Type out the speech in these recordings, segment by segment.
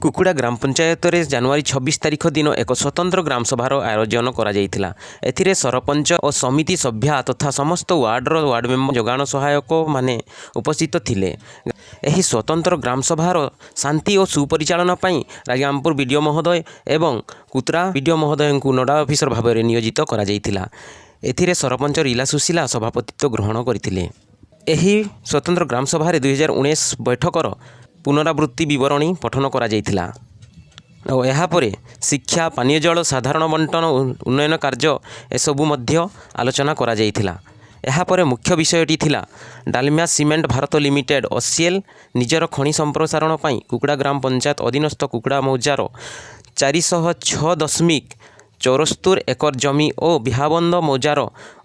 କୁକୁଡ଼ା ଗ୍ରାମ ପଞ୍ଚାୟତରେ ଜାନୁଆରୀ 26 ତାରିଖ ଦିନ ଏକ ସ୍ୱତନ୍ତ୍ର ଗ୍ରାମ ସଭାର ଆୟୋଜନ କରାଯାଇଥିଲା। ଏଥିରେ ସରପଞ୍ଚ ଓ ସମିତି ସଭ୍ୟା ତଥା ସମସ୍ତ ୱାର୍ଡ଼ର ୱାର୍ଡ଼ ମେମ୍ବର, ଯୋଗାଣ ସହାୟକମାନେ ଉପସ୍ଥିତ ଥିଲେ। ଏହି ସ୍ୱତନ୍ତ୍ର ଗ୍ରାମ ସଭାର ଶାନ୍ତି ଓ ସୁପରିଚାଳନା ପାଇଁ ରାଜଗାଙ୍ଗପୁର ବିଡ଼ିଓ ମହୋଦୟ ଏବଂ କୁତ୍ରା ବିଡ଼ିଓ ମହୋଦୟଙ୍କୁ ନୋଡ଼ାଲ ଅଫିସର ଭାବରେ ନିୟୋଜିତ କରାଯାଇଥିଲା। ଏଥିରେ ସରପଞ୍ଚ ରୀଲା ସୁଶୀଲା ସଭାପତିତ୍ୱ ଗ୍ରହଣ କରିଥିଲେ। ଏହି ସ୍ୱତନ୍ତ୍ର ଗ୍ରାମ ସଭାରେ 2019 ବୈଠକର ପୁନରାବୃତ୍ତି ବିବରଣୀ ପଠନ କରାଯାଇଥିଲା ଓ ଏହାପରେ ଶିକ୍ଷା, ପାନୀୟ ଜଳ, ସାଧାରଣ ବଣ୍ଟନ, ଉନ୍ନୟନ କାର୍ଯ୍ୟ ଏସବୁ ମଧ୍ୟ ଆଲୋଚନା କରାଯାଇଥିଲା। ଏହାପରେ ମୁଖ୍ୟ ବିଷୟଟି ଥିଲା, Dalmia cement Bharat limited OCL ନିଜର ଖଣି ସମ୍ପ୍ରସାରଣ ପାଇଁ କୁକୁଡ଼ା ଗ୍ରାମ ପଞ୍ଚାୟତ ଅଧୀନସ୍ଥ କୁକୁଡ଼ା ମୌଜାର 406.74 ଏକର ଜମି ଓ ବିହାବନ୍ଦ ମୌଜାର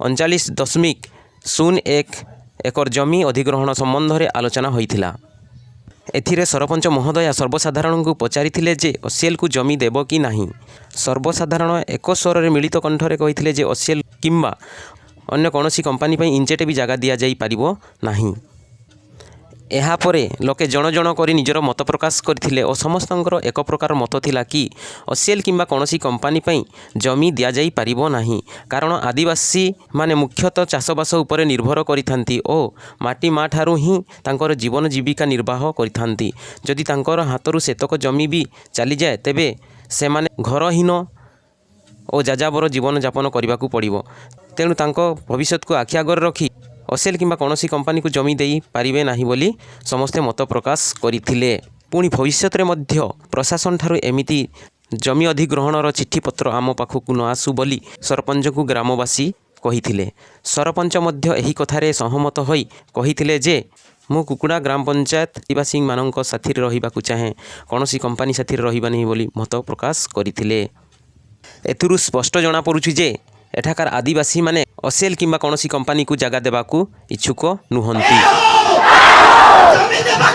39.01 ଏକର ଜମି ଅଧିଗ୍ରହଣ ସମ୍ବନ୍ଧରେ ଆଲୋଚନା ହୋଇଥିଲା। ଏଥିରେ ସରପଞ୍ଚ ମହୋଦୟା ସର୍ବସାଧାରଣଙ୍କୁ ପଚାରିଥିଲେ ଯେ ଓସିଏଲ୍କୁ ଜମି ଦେବ କି ନାହିଁ। ସର୍ବସାଧାରଣ ଏକ ସ୍ୱରରେ ମିଳିତ କଣ୍ଠରେ କହିଥିଲେ ଯେ ଓସିଏଲ୍ କିମ୍ବା ଅନ୍ୟ କୌଣସି କମ୍ପାନୀ ପାଇଁ ଇଞ୍ଚେଟେ ବି ଜାଗା ଦିଆଯାଇପାରିବ ନାହିଁ। ଏହାପରେ ଲୋକେ ଜଣ ଜଣ କରି ନିଜର ମତ ପ୍ରକାଶ କରିଥିଲେ ଓ ସମସ୍ତଙ୍କର ଏକ ପ୍ରକାର ମତ ଥିଲା କି ଓସିଏଲ୍ କିମ୍ବା କୌଣସି କମ୍ପାନୀ ପାଇଁ ଜମି ଦିଆଯାଇପାରିବ ନାହିଁ, କାରଣ ଆଦିବାସୀମାନେ ମୁଖ୍ୟତଃ ଚାଷବାସ ଉପରେ ନିର୍ଭର କରିଥାନ୍ତି ଓ ମାଟି ମା ଠାରୁ ହିଁ ତାଙ୍କର ଜୀବନ ଜୀବିକା ନିର୍ବାହ କରିଥାନ୍ତି। ଯଦି ତାଙ୍କର ହାତରୁ ସେତକ ଜମି ବି ଚାଲିଯାଏ, ତେବେ ସେମାନେ ଘରହୀନ ଓ ଯାଯାବର ଜୀବନଯାପନ କରିବାକୁ ପଡ଼ିବ। ତେଣୁ ତାଙ୍କ ଭବିଷ୍ୟତକୁ ଆଖି ଆଗରେ ରଖି ଓସିଏଲ୍ କିମ୍ବା କୌଣସି କମ୍ପାନୀକୁ ଜମି ଦେଇପାରିବେ ନାହିଁ ବୋଲି ସମସ୍ତେ ମତ ପ୍ରକାଶ କରିଥିଲେ। ପୁଣି ଭବିଷ୍ୟତରେ ମଧ୍ୟ ପ୍ରଶାସନଠାରୁ ଏମିତି ଜମି ଅଧିଗ୍ରହଣର ଚିଠିପତ୍ର ଆମ ପାଖକୁ ନ ଆସୁ ବୋଲି ସରପଞ୍ଚଙ୍କୁ ଗ୍ରାମବାସୀ କହିଥିଲେ। ସରପଞ୍ଚ ମଧ୍ୟ ଏହି କଥାରେ ସହମତ ହୋଇ କହିଥିଲେ ଯେ ମୁଁ କୁକୁଡ଼ା ଗ୍ରାମ ପଞ୍ଚାୟତ ଆଦିବାସୀମାନଙ୍କ ସାଥିରେ ରହିବାକୁ ଚାହେଁ, କୌଣସି କମ୍ପାନୀ ସାଥିରେ ରହିବା ନାହିଁ ବୋଲି ମତ ପ୍ରକାଶ କରିଥିଲେ। ଏଥିରୁ ସ୍ପଷ୍ଟ ଜଣାପଡ଼ୁଛି ଯେ ଏଠାକାର ଆଦିବାସୀମାନେ ଓସିଏଲ୍ କିମ୍ବା କୌଣସି କମ୍ପାନୀକୁ ଜାଗା ଦେବାକୁ ଇଚ୍ଛୁକ ନୁହନ୍ତି। ଜମି ଦେବା।